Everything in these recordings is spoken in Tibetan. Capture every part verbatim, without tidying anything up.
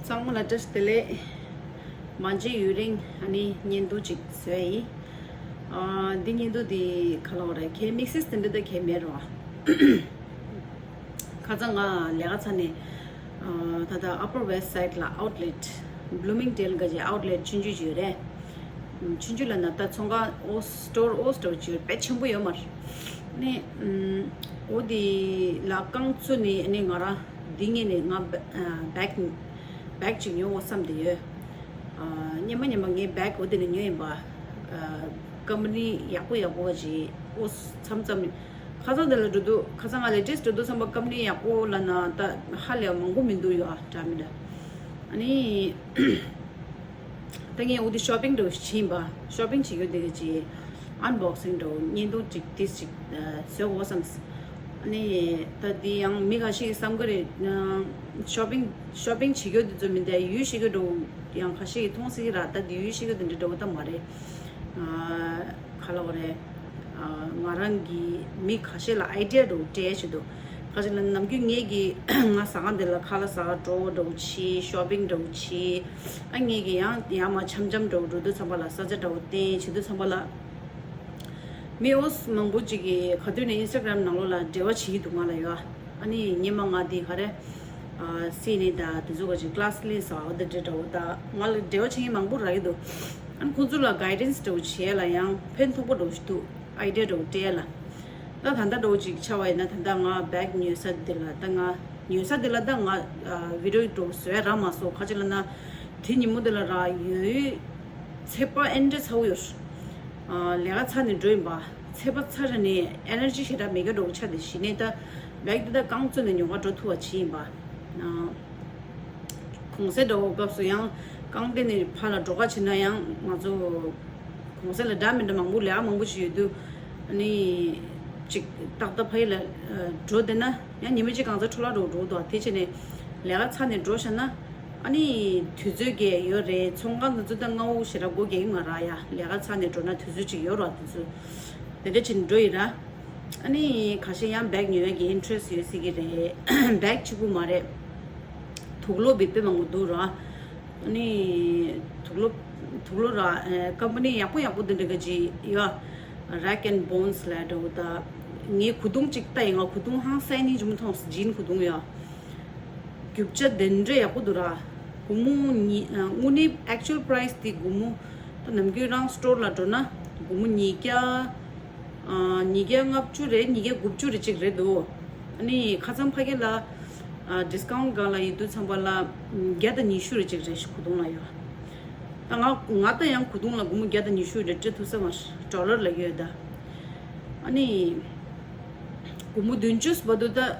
ཚང་མ་ལ་བཀྲ་ཤིས་བདེ་ལེགས། མ་མཇལ་ཡུན་རིང་། ཨ་ནི་བརྙན་ཐུང་ཅིག་བཟོས་ཡིན། ཨ། འདི་བརྙན་ཐུང་འདི་ག་ལབ་དགོས་རེད། གའི་དམིགས་བསལ་དེ་འདྲ་ད་གའི་མེད་རོ། ཁ་སང་ང་ལས་ཀ་ཚར་ནས། ཨ། ད་ལྟ་Upper West Side ལ་outlet, Bloomingdale ག་ཅིག་outlet ཆུང་ཆུང་ཅིག་ཡོད་རེད། ཆུང་ཆུང་ལབ་ན་ད་ཚོང་ཁང་འོ་store, འོ་store ཅིག་ཡོད། དཔེ་ཆེན་པོ་ཡོད་མ་རེད། ནས། ཨ། འོ་དེ་ལ་རྐང་བཙུགས་ནས། ཨ་ནི་ང་རང་འདི་ངེད་ནས་ང་bag, bag ཅིག་ཉོ་དགོས་བསམ་བསྡད་ཡོད། ཨ། སྔོན་མ་སྔོན་མ་ངས་bag འོ་དེ་ནས་ཉོས་ཡིན་པ། ཨ། company ཡག་པོ་ཡག་པོ་ཅིག་འོ་མཚམས་མཚམས། ཁ་སང་དེ་ལ་འགྲོ་དུས། ཁ་སང་ང་latest འགྲོ་དུས་ཙམ་པ་company ཡག་པོ་ལབ་ན་ད་ཧ་ལས་མང་པོ་མི་འདུག་ཡོད་ཨ། འདྲ་མི་འདྲ། ཨ་ནི། ད་ངས་འོ་དེ་shopping འདྲ་བོ་ཞིག་བྱས་ཡིན་པ། shopping བྱེད་རྒྱུ་དེ་ག་ཅིག་unboxing འདྲ་བོ། བརྙན་ཐུང་ཅིག་དེ་ཅིག་ཨ། བཟོ་དགོས་བསམ། ཨ་ནི་ད་དེ་ཡང་མི་ཁ་ཤས་ཀྱིས་བསམ་གི་རེད། ཨ། shopping, shopping བྱེད་རྒྱུ་དེ་ཚོ་མི་འདུག་ཡུལ་ཤེས་ཀྱི་འདྲ་བོ་ཡང་ཁ་ཤས་ཀྱིས་མཐོང་སྲིད་ཀྱི་ར། ད་དེ་ཡུལ་ཤེས་ཀྱི་དེ་འདྲ་འདྲ་བོ་ད་མ་རེད། ཨ། ག་ལབ་དགོས་རེད། ཨ། ང་རང་གིས་མི་ཁ་ཤས་ལ་idea འདྲ་བོ་སྤྲད་བྱེད་དུ། ཁ་ཅིག་ལ་ནམ་རྒྱུན་ངེད་ཀྱིས་ང་ཟ་ཁང་འདི་ལ་ཁ་ལག་ཟ་ག་འགྲོ་འདྲ་བོ་བྱེད། shopping འདྲ་བོ་བྱེད། ཨ། ངེད་ཀྱིས་ཡང་ཡར་མར་འཆམ་འཆམ་འདྲ་བོ་འགྲོ་དུས་ཙམ་པ་ལ་ས་ཆ་འདྲ་བོ་བསྟན་བྱེད་དུས་ཙམ་པ་ལ། མི་འོ་མང་པོ་ཅིག་གིས་ག་དུས་ནས་Instagram ནང་ལོགས་ལ་འབྲེལ་བ་བྱེད་ཀྱི་འདུག་ང་ལ་ཡོད། ཨ་ནི་སྔོན་མ་ང་དེ་ག་རེ། ཨ། སིད་ནི་དང་དེ་ཚོ་ག་ཅིག་class ལེན་ཟ་བ་འདི་འདྲ་འདྲ་བོ་ད་ང་ལ་འབྲེལ་བ་བྱེད་མཁན་མང་པོ་རག་གི་འདུག་ཨ་ནི་ཁོང་ཚོ་ལ་guidance འདྲ་བོ་བྱེད་ཡ་ལ་ཡང་ཕན་ཐོགས་པོ་འདྲ་བོ་ཞིག་འདུག idea འདྲ་བོ་སྤྲད་ཡ་ལ། ད་ད་ལྟ་འདྲ་བོ་ཅིག་ཆ་བ་ཡིན་ན། ད་ལྟ་ང་bag ཉོ་ས་འདི་ལ་ད་ང་ཉོ་ས་འདི་ལ་ད་ང་ཨ་video འདྲ་བོ་བཟོ་ཡ་རག་མ་སོང་། ག་ཅི་ལབ་ན་དེ་ཉིན་མོ་འདི་ལ་ར་ཡོད་ཡོད་ཚད་པ་ཨེ་འདྲ་ཚ་བོ་ཡོད། ཨ། ལས་ཀ་ཚར་ནས་འགྲོ་ཡིན་པ། ཚད་པ་ཚ་ར་ནས་energy ཞེ་དྲག་མེད་མཁན་འདྲ་བོ་ཆགས་ཏེ། གཞི་ནས་ད་bag འདི་ད་རྐང་བཙུགས་ནས་ཉོ་ག་འགྲོ་ཐུབ་པ་བྱས་ཡིན་པ། ཨ། གུང་སེང་འདྲ་བོ་སྐབས་སུ་ཡང་རྐང་སྟེང་ནས་ཕར་ལ་འགྲོ་ག་བྱེད་ན་ཡང་ང་ཚོ་གུང་སེང་ལ་འདྲ་མི་འདྲ་མང་པོ་ལས་ཀ་མང་པོ་ཞིག་ཡོད་དུས། ཨ་ནི་ཅིག་ཏག་ཏག་ཕ་གི་ལ་འགྲོ་བསྡད་ན་ཡང་ཉི་མ་གཅིག་གང་ཚ་འཕྲོ་བརླག་འགྲོ་འགྲོ་འདུག་དེ་བྱས་ནས་ལས་ཀ་ཚར་ནས་འགྲོ་བཞག་ན། ཨ་ནི་དུས་ཚོད་འགལ་ཡོད་རེད། ཚོང་ཁང་དེ་ཚོ་ད་སྔ་པོ་ཞེ་དྲག་སྒོ་རྒྱག་གི་མ་རེད་ཡ། ལས་ཀ་ཚར་ནས་འགྲོ་ན་དུས་ཚོད་ཅིག་ཡོད་རེད་དེ་ཚོ། དེ་འདྲ་བྱས་ནས་འགྲོ་ཡི་ར། ཨ་ནི་ཁ་ཤས་ཡང་bag ཉོ་ཡ་གི་interest ཡོད་སྲིད་ཀྱི་རེད། bag གཅིག་པུ་མ་རེད། དུག་ལོག་བི་དཔེ་མང་པོ་འདུག་ར། ཨ་ནི་དུག་ལོག་དུག་ལོག་ར། ཨ། company ཡག་པོ་ཡག་པོ་འདི་འདྲ་ག་ཅིག་ཡོད། Rag and Bones ལབ་འདྲ་བོ་ད། ངའི་གོས་ཐུང་གཅིག་ལྟ་ཡིན། ང་གོས་ཐུང་ཧང་སང་ནི་ཅུང་མཐོང་། jean གོས་ཐུང་ཡོད། རྒྱུ་ཆ་དེ་འདྲ་ཡག་པོ་འདུག་ར། སྒོར་མོ་ཉིས། ཨ། དངོས་གནས་actual price དེ་སྒོར་མོ། ད་ནམ་རྒྱུན་རང་store ལ་འགྲོ་ན་སྒོར་མོ་ཉིས་བརྒྱ། ཨ། ཉིས་བརྒྱ་ལྔ་བཅུ་རེད། ཉིས་བརྒྱ་དགུ་བཅུ་རེད་ཅིག་རེད་འདུག་ཨ་ནི་ཁ་སང་ཕ་གི་ལ། ཨ། discount སྒང་ལ་ཡོད་དུས་ཙམ་པ་ལ་བརྒྱ་དང་ཉི་ཤུ་རེད་ཅིག་རེད་ཤག་གོས་ཐུང་ལ་ཡོད། ད་ང་ང་ད་ཡང་གོས་ཐུང་ལ་སྒོར་མོ་བརྒྱ་དང་ཉི་ཤུ་རེ་སྤྲད་ཐུབ་ས་མ་རེད། dollar ལ་ཡོད་ད། ཨ་ནི་སྒོར་མོ་བདུན་ཅུ་བར་དུ་ད། ཨ།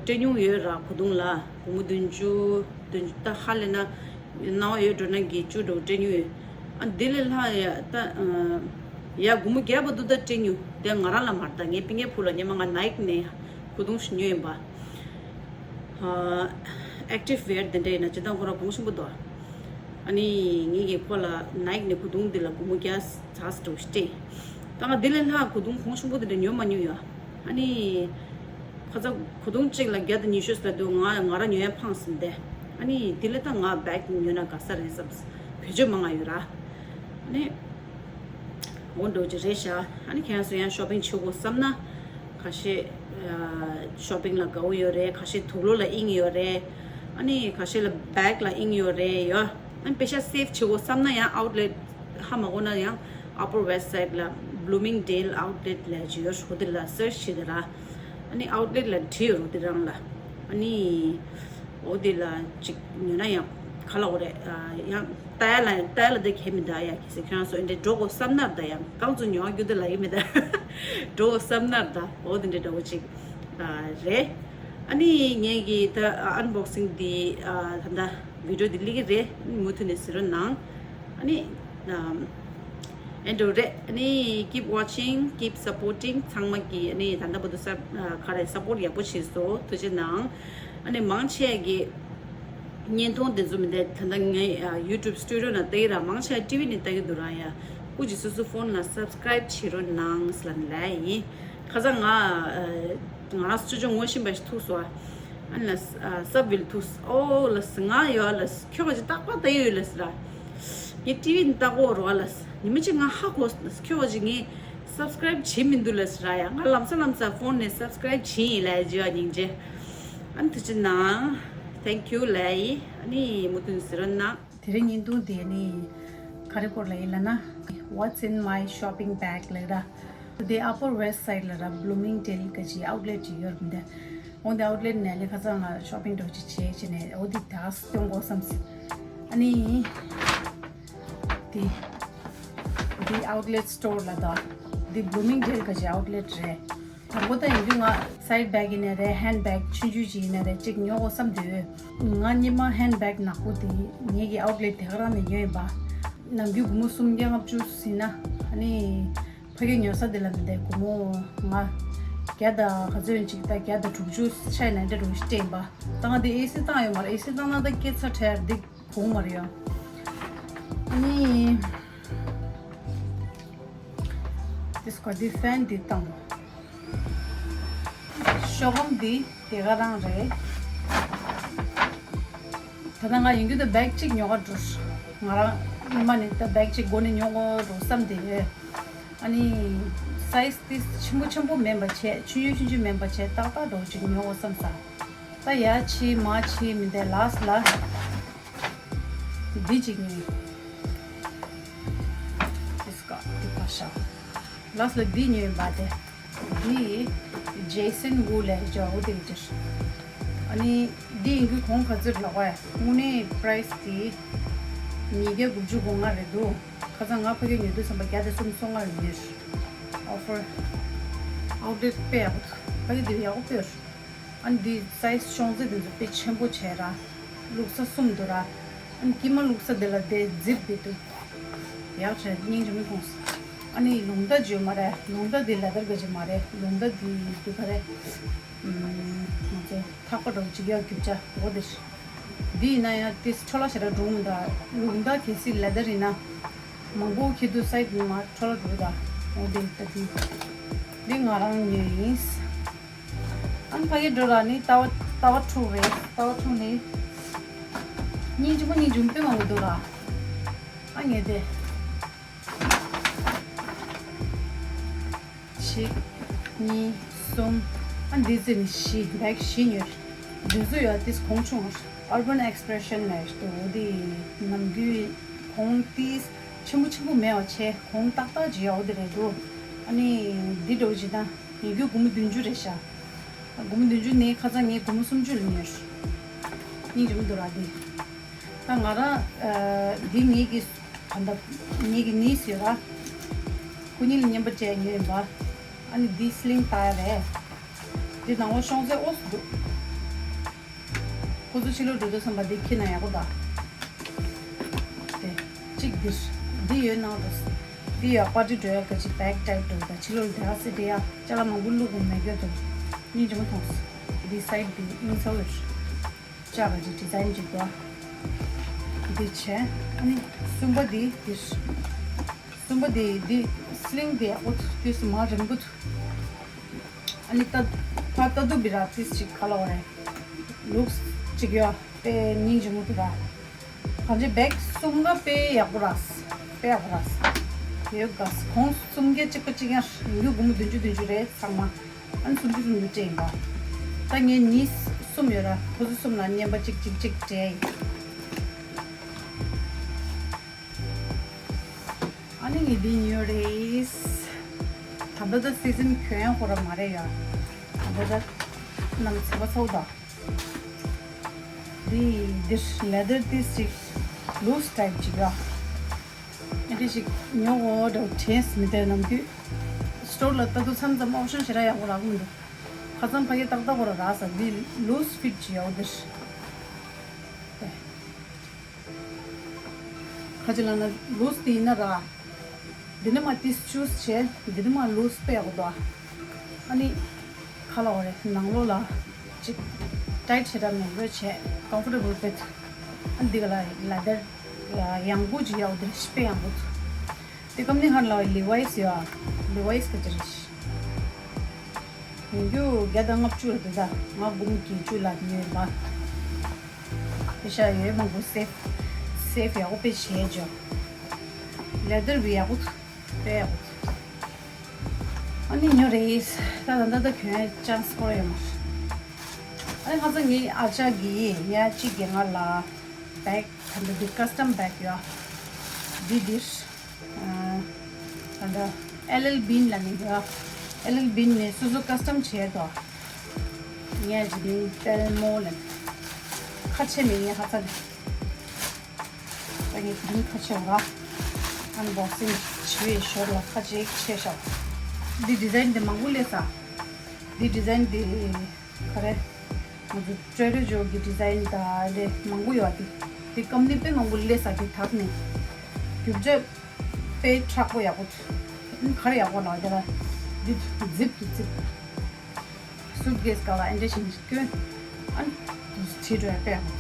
སྤྲད་མྱོང་ཡོད་ར། གོས་ཐུང་ལ་སྒོར་མོ་བདུན་ཅུ། བདུན་ཅུ་ད་ཧ་ལས་ན། སྣང་བ་ཡོད་འགྲོ་ན་བརྒྱད་ཅུ་འགྲོ་སྤྲད་མྱོང་ཡོད། ཨ། འདི་ལས་ལྷག་ཡ་ད། ཨ། ཡ་སྒོར་མོ་བརྒྱ་བར་དུ་ད་སྤྲད་མྱོང་། དེ་ང་རང་ལ་མ་རེད་ད། ངའི་སྤུན་ཀྱག་བུ་ལ་སྔོན་མ་ང་Nike ནས་གོས་ཐུང་ཞིག་ཉོས་ཡིན་པ། ཨ། active wear དེ་འདྲ་ཡིན་ན་སྤྱིར་བཏང་ཁོ་རང་གོང་ཆེན་པོ་འདུག་ཨ་ནི་ངེད་ཀྱིས་ཁོ་ལ་Nike ནས་གོས་ཐུང་འདི་ལ་སྒོར་མོ་བརྒྱ་ཙམ་འགྲོ་སྤྲད། ད་ང་འདི་ལས་ལྷག་གོས་ཐུང་གོང་ཆེན་པོ་དེ་འདྲ་ཉོ་མ་མྱོང་ཡ། ཨ་ནི། ཁ་ཚ་གོས་ཐུང་གཅིག་ལ་བརྒྱ་དང་ཉི་ཤུ་ཟེར་དུས་ང་ང་རང་ཉོ་ཡ་ཕངས་སོང་སྟེ། ཨ་ནི་དེ་ལས་ད་ང་bag ཉོས་ན་དགའ་ས་རེད་བསམ། བེད་སྤྱོད་མང་ང་ཡོད་ར། ཨ་ནི་འོ་འདྲ་ཅིག་རེད་ཤག་ཨ་ནི་ཁྱེད་རང་ཚོ་ཡང་shopping བྱེད་དགོས་བསམ་ན། ཁ་ཤས་ཨ་shopping ལ་དགའ་བོ་ཡོད་རེད། ཁ་ཤས་དུག་ལོག་ལ་དབྱིངས་ཡོད་རེད། ཨ་ནི་ཁ་ཤས་ལ་bag ལ་དབྱིངས་ཡོད་རེད་ཡོད། ཨ་ནི་པེ་ཤ་save བྱེད་དགོས་བསམ་ན་ཡང་outlet ཧ་མ་གོ་ན་ཡང་Upper West Side ལ་Bloomingdale outlet ལབ་ཅིག་ཡོད། འོ་དེ་ལ་search བྱེད་དེ་ར། ཨ་ནི་outlet ལ་བྲིས་ཡོད་རེད་དེ་རང་ལ། ཨ་ནི་འོ་དེ་ལ་ཅིག་ཉོས་ན་ཡང་ག་ལབ་དགོས་རེད། ཨ། ཡང་ལྟ་ཡ་ལ་ལྟ་ཡ་ལ་དེ་གལ་མི་འདུག་ཡ། གལ་སྲིད་ཁྱེད་རང་ཚོ་འདི་འདྲ་འགྲོ་དགོས་བསམ་ན་ད་ཡང་རྐང་བཙུགས་ཉོ་བ་རྒྱུ་དེ་ལ་ཡིན་མི་འདུག་འགྲོ་དགོས་བསམ་ན་ད་འོ་དེ་འདྲ་འདྲ་བོ་ཅིག་ཨ། རེད། ཨ་ནི་ངེད་ཀྱི་ད་unboxing འདི་ཨ། ད་ལྟ་video འདི་སླེབས་ཀྱི་རེད། མུ་མཐུད་ནས་གཟིགས་རོགས་གནང་། ཨ་ནི་ཨམ། ཨེ་འགྲོ་རེད། ཨ་ནི་keep watching, keep supporting ཚང་མ་གི། ཨ་ནི་ད་ལྟ་བར་དུ་སབ། ཨ། ག་རེ་support ཡག་པོ་བྱས་སོང་། ཐུགས་རྗེ་གནང་། ཨ་ནི་མང་ཆེ་གི་བརྙན་ཐུང་དེ་ཚོ་མི་འདུག་ད་ལྟ་ངའི་ཨ། YouTube studio ནང་ལྟ་གི་ར། མང་ཆེ་TV ནས་ལྟ་གི་འདུག་ར་ཡ། སྐུ་མཁྱེན་སོ་སོ་phone ལ་subscribe བྱེད་རོགས་གནང་ཟེར་ལབ་ནས་ལབ་ཡིན། ཁ་སང་ང་ཨ། ང་རང་studio ངོ་ཤེས་པ་ཞིག་ཐུག་སོང་། ཨ་ལས་ཨ་སབ་ཝིལ་ཐུགས་ཨོ་ལས་ང་ཡོད་ལས་ཁྱོད་ཀྱི་རྟག་པ་ད་ཡོད་ལས་ར། ངས་ཊི་ཝི་ནས་ལྟ་གོ་རོ་ལས་ཉི་མ་གཅིག་ང་ཧ་གོ་ལས་ཁྱོད་ཀྱི་ངས་སབ་སི་ཀ་རེབ་བྱེད་མི་འདུག་ལས་ར། ཡ་ང་ལམ་སང་ལམ་སང་ཕོན་ནས་སབ་སི་ཀ་རེབ་བྱེད་ཡིན་ལས་བརྗོད་སྙིང་རྗེ། ཨ་ནི་ཐུགས་རྗེ་གནང་། Thank you ལས་ཡིན། ཨ་ནི་མུ་མཐུད་ཟེར་རོ་གནང་། དེ་རིང་བརྙན་ཐུང་དེ་ནི་ག་རེ་སྐོར་ལ་ཡིན་ལབ་ན། What's in my shopping bag ལབ་ར། དེ་Upper West Side ལ་ར་Bloomingdale ག་ཅིག་ཨའུཊ་ལེཊ་ཅིག་ཡོད་རེད་འདི། འོ་དེ་ཨའུཊ་ལེཊ་ནས་ལས་ཁ་སང་ང་ཤོ་པིང་འདྲ་ཅིག་བྱས་བྱས་ནས་འོ་དེ་དག་སྟོན་དགོས་བསམ་སྲིད། ཨ་ནི་དེ་དེ་ཨའུཊ་ལེཊ་སི་ཊོར་ལ་ད་དེ་Bloomingdale ག་ཅིག་ཨའུཊ་ལེཊ་རེད། དང་པོ་ད་ཡིན་དུས་ང་སའིཌ་བེག་ཡིན་ནའི་རེད། ཧེན་ཌི་བེག་ཆུང་ཆུང་ཅིག་ཡིན་ནའི་རེད། ཅིག་ཉོ་དགོས་བསམ་དུས། ང་སྔོན་མ་ཧེན་ཌི་བེག་ནག་པོ་དེ་ངེད་ཀྱི་ཨའུཊ་ལེཊ་དེ་ག་རང་ནས་ཉོས་ཡིན་པ། ནམ་རྒྱུན་སྒོར་མོ་སུམ་བརྒྱ་ལྔ་བཅུ་ཟིན་ན་ཨ་ནི་ཕ་གི་ཉོ་ས་དེ་ལ་མི་བསྡད། སྒོར་མོ་ང་བརྒྱ་དང་ག་ཚོད་ཡིན་ཅིག་ད་བརྒྱ་དང་དྲུག་ཅུ་ཆ་ཡིན་ན་འདྲ་འགྲོ་གི་སྤྲད་ཡིན་པ། ད་ང་དེ་ཨེ་སི་བཏང་ཡོད་མ་རེད། ཨེ་སི་བཏང་ན་ད་སྐྱེ་ཚར་བྲལ་འདི་གོང་མ་རེད་ཡ། ཨ་ནི། དེ་སྐོར་དེ་ཧྥན་དེ་བཏང་། ཤོག་སྒམ་དེ་དེ་ག་རང་རེད། ད་ལྟ་ང་ཡིན་རྒྱུ་དེ་བེག་གཅིག་ཉོ་ག་འགྲོ། ང་རང་ཉི་མ་ནས་ད་བེག་གཅིག་སྒོ་ནས་ཉོ་དགོས་འགྲོ་བསམ་དེ་ཡོད། ཨ་ནི་སའིཛ་དེ་ཆེན་པོ་ཆེན་པོ་མིན་པ་བྱས། ཆུང་ཆུང་ཆུང་ཆུང་མིན་པ་བྱས། ཏག་ཏག་འགྲོ་གཅིག་ཉོ་དགོས་བསམ་ས། ད་ཡ་ཕྱི་མ་ཕྱི་མི་འདས་ལ་སི་ལ། འདི་གཅིག་ཉོས། དེ་སྐ་དེ་ཕ་ཤ། ལ་སི་ལ་འདི་ཉོས་པ་དེ། འདི་ཇེ་སན་ཝུ་ལས་ཇོ་ཝུ་དེ་གཅིག་ཨ་ནི་འདི་ཡིན་གྱི་གོང་ག་ཚོད་ལོག་པ་དངོས་གནས་པ་རའི་སི་དེ་ཉིས་བརྒྱ་དགུ་བཅུ་གོ་ལྔ་རེད་འདུག་ཁ་སང་ང་ཕ་གི་ཉོས་དུས་ཙམ་པ་བརྒྱ་དང་སུམ་ཅུ་སོ་ལྔ་རེ་ཉོས། ཨོ་ཕར་ཨའུཊ་ལེཊ་དཔེ་ཡག་པོ་འདུག་ཕ་གི་འདི་ཡག་པོ་དཔེ་ཡོད། ཨ་ནི་འདི་སའིཛ་ཤོང་ཚད་འདི་ཚོ་དཔེ་ཆེན་པོ་བྱས་ར། བླུགས་ས་གསུམ་འདུག་ར། ཨ་ནི་དཀྱིལ་མ་བླུགས་ས་འདི་ལ་དེ་ཛིབ་འདི་འདུག་ཡག་བྱས་སྙིང་རྗེ་མོ་མཐོང་སོང་། ཨ་ནི་ལུང་རྟ་བརྗོད་མ་རེད། ལུང་རྟ་འདི་ལེ་དར་ག་ཅིག་མ་རེད། ལུང་རྟ་འདི་འདི་ག་རེད། ང་ཚོ་ཐག་པ་འདྲ་བོ་ཅིག་ཡག་རྒྱུ་ཆ་འོ་དེ་རེད། འདི་ཡིན་ན་ཡང་དེ་འཕྲོ་བརླག་ཞེ་དྲག་འགྲོ་མི་འདུག་ལུང་རྟ་གལ་སྲིད་ལེ་དར་ཡིན་ན་མང་པོ་འཁྱེར་དུས་སའིཌ་ནས་མར་འཕྲོ་བརླག་འགྲོ་གི་འདུག་འོ་དེ་ལྟ་དུས་འདི་ང་རང་ཉོས་ཡིན། ཨ་ནི་ཕ་གི་འགྲོ་ར་ནི་ལྟ་བ་ལྟ་བ་འཁྲུག་རེད། ལྟ་བ་འཁྲུག་ནི་སྙིང་རྗེ་མོ་སྙིང་རྗེ་མོ་དཔེ་མང་པོ་འདུག་ར། ཨ་ངས་དེ་གཅིག་གཉིས་གསུམ། ཨ་འདི་ཚོ་ནི་བཞི། བེག་བཞི་ཉོས། འདི་ཚོ་ཡོད་དེ་གོང་ཆུང་Urban Expression ལས་འདུག་འོ་དེ་ནམ་རྒྱུན་གོང་དེ་ཆེན་པོ་ཆེན་པོ་མེད་པ་བྱས། གོང་ཏག་ཏག་ཅིག་ཡོད་དེ་རེད་འདུག་ཨ་ནི་འདི་འདྲ་བོ་ཅིག་དང་། ཡིན་རྒྱུ་སྒོར་མོ་བདུན་ཅུ་རེད་ཤག་སྒོར་མོ་བདུན་ཅུ་ནས་ཁ་སང་ངས་སྒོར་མོ་སུམ་ཅུ་ལ་ཉོས། སྙིང་རྗེ་མོ་འདུག་ར་འདི། ད་ང་རང་ཨ་འདི་ངེད་ཀྱི་ད་ལྟ་ངེད་ཀྱི་ནིས་ཡོད་ར། ཁོ་གཉིས་ལ་རྔན་པ་སྤྲད་ཉོས་ཡིན་པ། ཨ་ནི་འདི་སི་ལིང་ཏ་ཡ་རེད། འདི་ནང་ལོགས་ཤོང་ཚད་ཨོ་སི་འདུག་ཁོ་ཚོ་ཕྱི་ལོགས་འགྲོ་དུས་ཙམ་པ་འདི་འཁྱེར་ན་ཡག་པོ་འདུག་དེ་གཅིག་འདིར་འདི་ཡོད་ནང་དུ། འདི་ཡོད་པར་ཊི་འགྲོ་ཡག་གི་གཅིག་བེག་ཊའིབ་འདུག་ད་ཕྱི་ལོགས་ལ་དེ་ག་སེ་འདྲ་ཡ་ཅ་ལག་མང་པོ་བླུགས་དགོས་མེད་སྐྱོ་འདུག་སྙིང་རྗེ་མོ་མཐོང་སོང་། འདི་སའིཌ་འདི་སྙིང་ཚ་བོ་ཡོད། ལྕགས་ཀྱི་ཌི་ཛའིན་ཅིག་འདུག་འདི་བྱས། ཨ་ནི་གསུམ་པ་འདི་འདིར། གསུམ་པ་འདི་འདི་སི་ལིང་འདི་ཨོ་ཏུ་དུས་སུ་མ་རིང་པོ་འདུག་ཨ་ནི་ད་ཕར་ལྟ་དུས་འདི་ར་ཏིས་ཅིག་ག་ལ་བ་རེད། ལུགས་ཅིག་ཡོད་དཔེ་སྙིང་རྗེ་མོ་འདུག་ར། གང་ཅི་བེག་གསུམ་ཀ་དཔེ་ཡག་པོ་ར། དཔེ་ཡག་པོ་ར། ཡོད་ག་གོང་གསུམ་ཀ་གཅིག་པ་གཅིག་ཡང་ཡིན་རྒྱུ་སྒོར་མོ་བདུན་ཅུ་བདུན་ཅུ་རེད་ཚང་མ། ཨ་ནི་སུམ་ཅུ་སུམ་ཅུ་སྤྲད་ཡིན་པ། ད་ངས་ནིས་གསུམ་ཡོད་ར། ཁོ་ཚོ་གསུམ་ལ་རྔན་པ་གཅིག་གཅིག་གཅིག་སྤྲད་ཡིན། ཨ་ནི་ངས་འདི་ཉོས་རེད། ད་ལྟ་ད་སི་ཛན་གྱོན་ཡག་ཁོ་ར་མ་རེད་ཡ། ད་ལྟ་ད་ནམ་ཚེ་བ་ཚོགས་ད། འདི་འདིར་ལེ་དར་ཏིས་ཅིག་ལུས་ཊའིབ་ཅིག་ཡ། ཨ་འདྲ་ཞིག་ཉོ་འོ་འདྲ་དྲན་མི་དེ་ནམ་རྒྱུན་སི་ཊོར་ལ་ལྟ་དུས་མཚམས་མཚམས་ཨོབ་ཤན་ཞེ་དྲག་ཡག་པོ་རག་གི་མི་འདུག་ཁ་སང་ཕ་གི་ཏག་ཏག་པོ་ར་རག་ས་འདི་ལུས་ཕིཊ་ཅིག་ཡོད་འདིར། ཁ་ཅིག་ལ་ན་ལུས་དེ་ཡིན་ན་ར། འདི་ནི་མ་ཏིས་ཅུས་བྱས། འདི་ནི་མ་ལུས་དཔེ་ཡག་པོ་འདུག་ཨ་ནི་ཁ་ལ་འོ་རེད། ནང་ལོགས་ལ་ཅིག་ཊའིཊ་བྱེད་སྟབས་མང་པོ་བྱས། ཀམ་ཕོར་ཊེ་བལ་བེད། ཨ་ནི་འདི་ག་ལ་ལེ་དར་ཡང་པོ་ཅིག་ཡག་པོ་འདུག་དཔེ་ཡག་པོ་འདུག་དེ་ཀམ་ནི་ཧར་ལ་ལི་ཝའིས་ཡོད། ལི་ཝའིས་ག་ཅི་རེད། ཡོད་རྒྱུ་བརྒྱ་དང་ལྔ་བཅུ་རེད་འདུག་ད་ང་འབུམ་གྱི་བཅུ་ལ་ཉོས་པ། པེ་ཤ་ཡོད་མང་པོ་སེབ་སེབ་ཡག་པོ་དཔེ་བྱས་ཇོ། ལེ་དར་བི་ཡག་པོ་འདུག་དཔེ་ཡག་པོ་འདུག་ཨ་ནི་ཉོ་རེད། ད་ད་ད་ད་གྱོན་ཅང་སི་ཁོ་ར་ཡོད་མ་རེད། ཨ་ནི་ང་ཚོ་ངའི་ཨ་ཅག་གིས་ཉ་གཅིག་གི་ང་ལ་བེག་ད་འདི་ཀ་སི་ཊམ་བེག་ཡོད། འདི་འདིར། ཨ་ད་ཨེལ་ཨེལ་བིན་ལ་ནི་ཡོད། ཨེལ་ཨེལ་བིན་ནས་སོ་སོ་ཀ་སི་ཊམ་བྱས་དོ། ངས་ཇི་མིང་ཏེལ་མོ་ལ་ཁ་ཆེ་མི་ངས་ཧ་ཚ་ནི། ད་ངས་དེ་རིང་ཁ་ཆེ་བ། ཨན་བོག་སིང་བྱེད་པའི་ཞོར་ལ་ཁ་ཅིག་ཆེ་ཤག་འདི་ཌི་ཛའིན་འདི་མང་པོ་སླེབས་ས། འདི་ཌི་ཛའིན་འདི་ག་རེ། ང་ཚོ་ཊེ་ཌར་ཇོ་གི་ཌི་ཛའིན་དང་འདི་མང་པོ་ཡོད་འདི། འདི་ཀམ་ནི་དཔེ་མང་པོ་སླེབས་ས་འདི་དག་ནི། རྒྱུ་ཆ་དཔེ་མཁྲེགས་པོ་ཡག་པོ། ཨན་ག་རེ་ཡག་པོ་ལ་འདི་ལ། འདི་ཛིབ་ཏུ་ཛིབ། སུཊ་ཀེ་སི་ག་ལ་ཨན་འདྲ་ཞིག་སྐྱོན། ཨན་དུ་ཁྲིད་འགྲོ་ཡ་དཔེ་ཡག་པོ།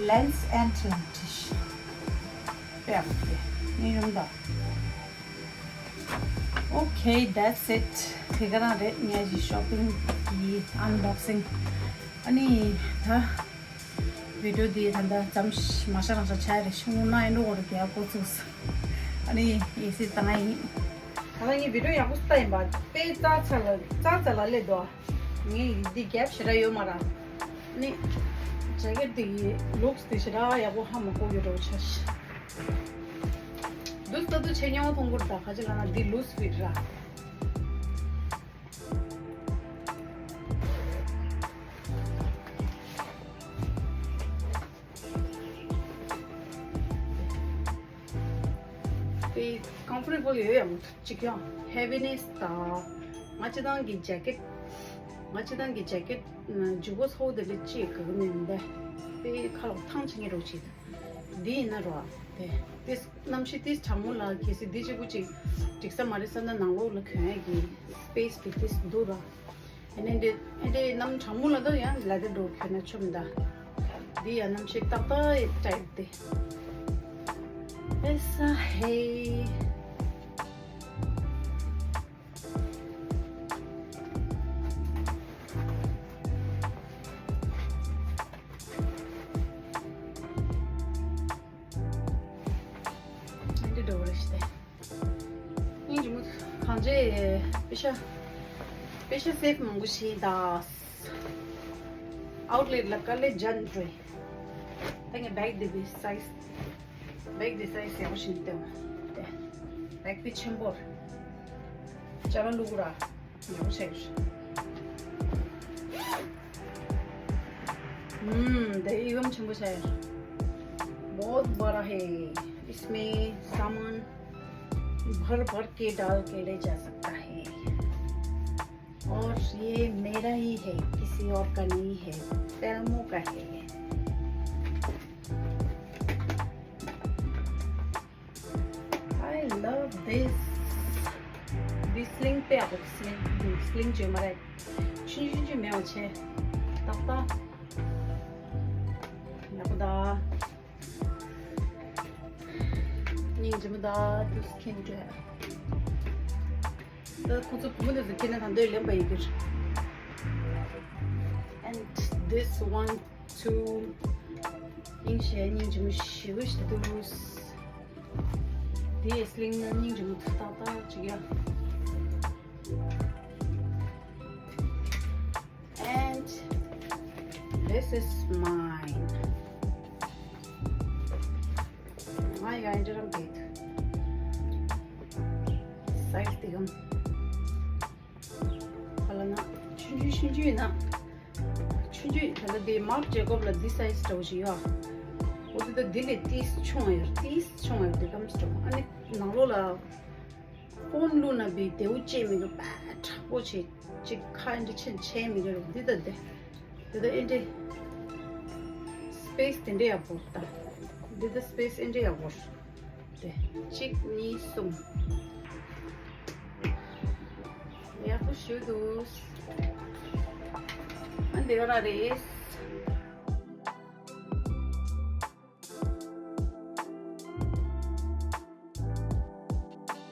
Lens and Trinity. དཔེ་ཡག་པོ་དེ་ངས་ཡོང་ད། Okay, that's it. དེ་ག་རང་རེད་ངའི་ཤོ་པིང་གི་ཨན་བོག་སིང་། ཨ་ནི་ད་བི་ཌིའོ་འདི་ད་ལྟ་ཙམ་མ་ཤ་རང་ཤ་ཆ་རེ་ཤུང་ན་ཨེ་འགྲོ་གོ་རེ་རྒྱལ་པོ་ཚུགས། ཨ་ནི་ཨེ་སི་བཏང་ཡིན། ད་ལྟ་ངའི་བི་ཌིའོ་ཡག་པོ་ལྟ་ཡིན་པ་དཔེ་རྩ་ཚ་ལ་རྩ་ཚ་ལ་སླེབས་འདུག་ངས་འདི་རྒྱབ་ཞེ་དྲག་ཡོད་མ་ར། ནི་ཇེ་ཀེཊ་འདི་ཡི་ལུགས་འདི་ཞེ་དྲག་ཡག་པོ་ཧ་མ་གོ་ཡོད་འགྲོ་ཆ་ཤི། འདུག་ལྟ་དུ་ཆེ་ཉོ་མཐོང་གུར་ད་ཁ་ཅི་ལ་ན་འདི་ལུགས་ཕིཊ་ར། དེ་ཀམ་ཕོར་ཊེ་བལ་ཡོད་ཡང་གཅིག་ཡང་ཧེ་བི་ནེ་སི་དང་ང་སྤྱི་བཏང་གི་ཇེ་ཀེཊ། ང་སྤྱི་བཏང་གི་ཇེ་ཀེཊ་ཇུ་གོ་ཚོ་དེ་ལས་ཅི་ག་གི་མིན་འདས་དེ་ཁ་ལོག་ཐང་ཆེ་ངེ་རོགས་བྱེད། འདི་ཡིན་ན་རོ་དེ་དེ་གནམ་གཤིས་དེ་གྲང་མོ་ལ་གལ་སྲིད་འདི་གཅིག་པུ་གཅིག་འགྲིག་ས་མ་རེད་བསམ་ན་ནང་ལོགས་ལ་གྱོན་ཡ་གི་སི་པེ་སི་དེ་དེ་འདུག་ར། ཨ་ནི་འདི་ཨ་འདི་གནམ་གྲང་མོ་ལ་ད་ཡང་ལ་དེ་འགྲོ་གྱོན་ན་ཆོམ་ད། འདི་ཡང་གནམ་གཤིས་ཏག་ཏག་ཡི་ཊའིབ་དེ། ཨེ་ས་ཧེ། འདི་འགྲོ་བར་ཤི་སྟེ། སྙིང་རྗེ་མོ། གང་བྱས་པེ་ཤ། པེ་ཤ་སེབ་མང་པོ་བྱས་ད། ཨའུཊ་ལེཊ་ལ་དཀའ་ལས་རྒྱག་འགྲོ། ད་ངས་བེག་འདི་བི་སའི་ཛི། བེག་འདི་སའི་ཛི་ཡག་པོ་ཞིག་སྟེར། ཏེ། བེག་འདི་ཆེན་པོ་རེད། ཅ་ལག་བླུག་ར། ཡག་པོ་བྱས། ཧུམ། དེ་ཡི་གམ་ཆེན་པོ་བྱས། बहुत बड़ा है। इसमें सामान भर भर के डाल के ले जा सकता है। और ये मेरा ही है, किसी और का नहीं है, टेलमो का है। I love this. This sling དཔེ་ཡག་པོ། སི་ལིང་འདུག་སི་ལིང་བརྗོད་མ་རེད། ཆུང་ཆུང་ཆུང་མེད་པ་བྱས། ཏག་ཏག་ཡག་པོ་ད། སྙིང་རྗེ་མོ་ད། དུ་སི་ཁེན་ཌུ། ད་ཁོ་ཚོ་བུ་མོ་དེ་ཚོ་ཁྱེད་ན་ད་འདོད་ལེན་པ་ཡིན་གྱི། And this one too. སྙིང་རྗེ་སྙིང་རྗེ་མོ་ཞེ་པོ་ཞིག་འདུག་དེའི་སི་ལིང་ན་སྙིང་རྗེ་མོ་ཏག་ཏག་ཅིག་ཡ། And this is mine. ང་ཡ་འདྲ་རམ་གེད། སའི་ཛི་དེ་གམ། ཧ་ལ་ན། ཆུང་ཆུང་ཆུང་ཆུང་ཡིན་ན། ཆུང་ཆུང་ད་ལྟ་དེ་མཱག་ཇེ་ཀོབ་ལ་འདི་སའི་ཛི་འདྲ་བོ་ཞིག་ཡོད། འོ་དེ་ད་འདི་ལས་ཏིས་ཆུང་བ་ཡོད། ཏིས་ཆུང་བ་ཡོད་དེ་གམ་ཞིག་འདྲ་བོ། ཨ་ནི་ནང་ལོགས་ལ། ཕོན་བླུགས་ན་བི་དེའུ་བཅད་མི་འདུག་པ་དྲག་པོ་བྱེད་ཅིག་ཁ་འདི་ཆེན་ཆེན་མི་འདུག་འདི་ད་དེ། འདི་ད་ཨེ་འདྲེ། སི་པེ་སི་དེ་འདྲེ་ཡག་པོ་ད། འདི་ད་སི་པེ་སི་ཨེ་འདྲེ་ཡག་པོ། དེ། གཅིག་གཉིས་གསུམ། ཡག་པོ་ཞུ་འདུག་ཨ་འདི་ག་རང་རེད།